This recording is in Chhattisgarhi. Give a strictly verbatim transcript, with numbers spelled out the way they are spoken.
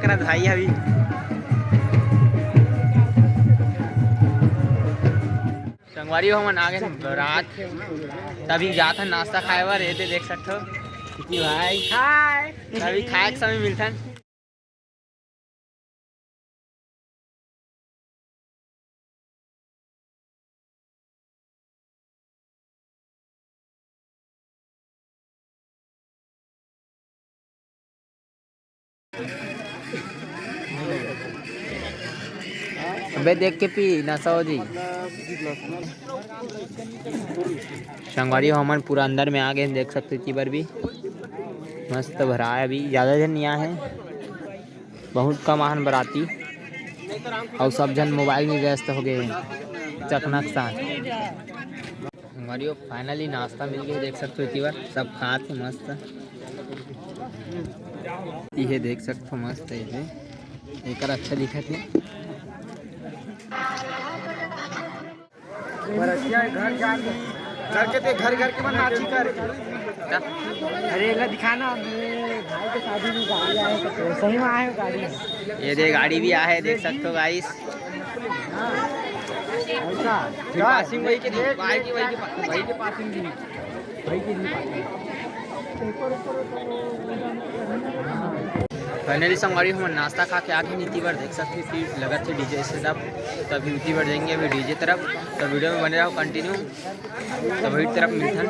करत भाई अभी। संगवारी हो, हमन आ गए बारात, तभी जात हन नाश्ता खाए बर। ये दे देख सकथो कि भाई, हाय। तभी खाए के समय मिलथन। अबे देख के पी, नशा हो जी। संगवारी हो, हमन पूरा अंदर में आ गए, देख सकते हो, एती बर भी मस्त भराए। अभी ज़्यादा झन नहीं आए हैं, बहुत कम आहन बराती, अउ सब झन मोबाइल में व्यस्त हो गए हैं चखना के साथ। संगवारी हो, finally नाश्ता मिल गया, देख सकते हो, एती बर सब खात हे मस्त। ये देख सकते हो, मस्त है ये, एकर अच्छा दिखत है। बरतिया घर जाके, घर के ते घर घर के मन नाची कर। अरे, ला दिखाना, मेरे भाई के शादी में गाड़ी आए तो सही में आए गाड़ी। ये दे, गाड़ी भी आए, देख सकते हो guys। ऐसा। फिर पासिंग वही के दी, भाई की, वही की पा-, वही के पासिंग दी। भाई की नहीं पासिंग। Finally संगवारी, हमन नाश्ता खा के आ गए एती बर, देख सकते हो कि लगत है DJ setup, तभी एती बर जाएंगे अभी DJ तरफ। तो video में बने रहो continue, तो वही तरफ मिलथन।